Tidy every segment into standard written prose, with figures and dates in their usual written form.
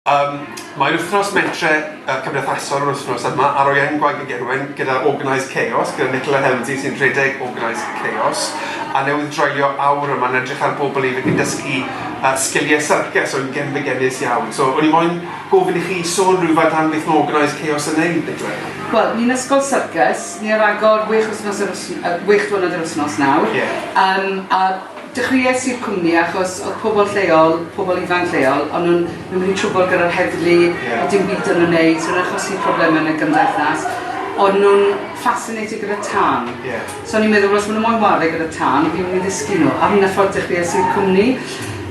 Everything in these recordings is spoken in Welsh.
Yym, mae'n wythnos mentre yy cymdeithasol yr wythnos yma a rwy yn Gwaun Gerwen gyda Organised Chaos, gyda Nicola Helmsley sy'n rhedeg Organised Chaos, a newydd dreulio awr yma'n edrych ar bobl ifanc yn dysgu yy sgiliau syrcas, so yn genfigennus iawn. So o'n i moyn gofyn i chi sôn rhywfaint am beth mae Organised Chaos yn neud, Nicola. Wel, ni'n ysgol syrcas, ni ar agor wech wythnos yr wsn- yy wech diwrnod yr wsnos nawr. Ie. Yym a Dechreuais i'r cwmni achos oedd pobl lleol, pobl ifanc lleol, o'n nhw'n nhw'n mynd i trwbl gyda'r heddlu, Ie. oedd dim byd o'n nhw'n neud, so o'n achosi problemau yn y gymdeithas. O'n nhw'n fascinated gyda tân. Ie. So o'n i'n meddwl, wel, os maen nhw moyn ware gyda tân, fi'n mynd i ddysgu nhw. A hwnna ffordd dechreuais i'r cwmni.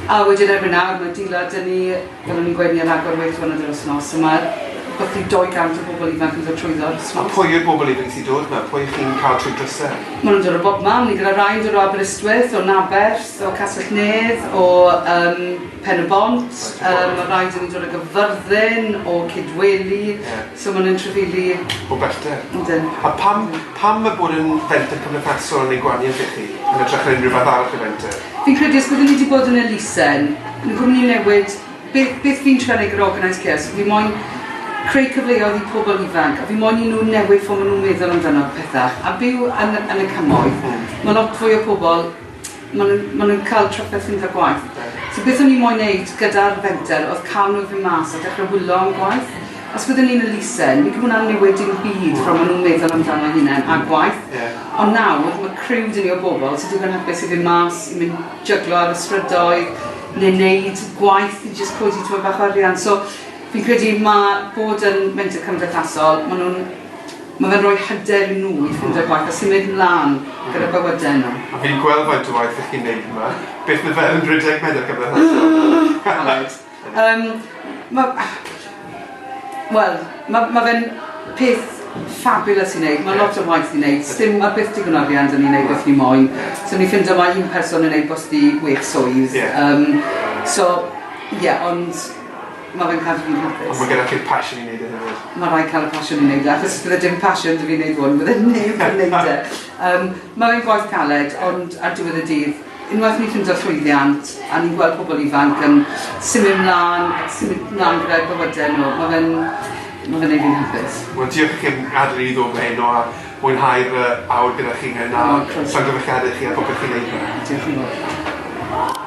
A wedyn erbyn nawr, mae dillad 'da ni, fel o'n i'n gweud, ni ar agor wech diwrnod yr wythnos, so mae byti 200 o bobl ifanc yn dod trwyddo yr A wythnos. pwy yw'r bobl ifanc sy'n dod 'ma? Pwy chi'n cael trwy drysau? Maen nhw'n dod o bobman, ni gyda rai yn dod o Aberystwyth, o Naberth, o Castell Nedd, o um, Pen y Bont, um, mae rai dyn ni'n dod o Gyfyrddin, o Cydweli, yeah. so maen nhw'n trefili... O bellter. Ydyn. A pam, pam mae bod yn fenter cymdeithasol yn ei gwahaniaeth i chi, yn hytrach na unrhyw fath arall o fenter? Fi'n credu os byddwn ni wedi bod yn elusen, ni'n gwmni newid Beth, beth fi'n trio neud gyda Organised Chaos, fi moyn creu cyfleoedd i pobl ifanc, a fi moyn i nhw newid ffordd maen nhw'n meddwl amdano pethau. A byw yn, yn y cymoedd, mae lot fwy o pobl, maen nhw'n ma nhw cael trafferth ffindo gwaith. So beth o'n i moyn neud gyda'r fenter oedd cael nhw i fynd mas a dechrau wylo am gwaith. Os byddwn ni'n elusen, fi'n credu hwnna'n newid dim byd ffordd maen nhw'n meddwl amdano hunain a gwaith. Yeah. Ond nawr, mae criw 'da ni o bobl sy'n digon hapus i fynd mas, i mynd jyglo ar y strydoedd, neu wneud gwaith i jyst codi tymed bach o arian. So fi'n credu ma' bod yn menter cymdeithasol, ma' nhw'n ma' fe'n rhoi hyder i nhw i ffindo gwaith a symud mlan gyda bywydau nhw. A fi'n gweld faint o waith 'ych chi'n neud 'ma. Beth ma' fel yn rhedeg menter cymdeithasol? Caled. Yym ma' wel ma' ma' fe'n peth fabulous i neud, ma' lot o waith i neud, sdim, ma' byth digon o arian 'da ni i neud beth ni moyn. So ni'n ffindo ma' un person yn neud bosti wech swydd. Ie. Yym so ie ond ma' fe'n cadw fi'n hapus. Ond ma' gyda chi'r passion i neud e hefyd. Ma' raid cael y passion i neud e achos os bydde dim passion 'da fi i neud hwn bydde neb yn neud e. Yym ma' fe'n gwaith caled ond ar diwedd y dydd unwaith ni'n ffindo llwyddiant a ni'n gweld pobl ifanc yn symud mlan ac symud mlan gyda'u bywyde nhw, ma' fe'n ma' fe'n neud fi'n hapus. Wel diolch i chi am gadel i ni ddod 'ma heno a mwynhau'r yy awr gyda chi heno a O croeso. llongyfarchiade i chi ar popeth chi'n neud 'ma. Diolch yn fowr.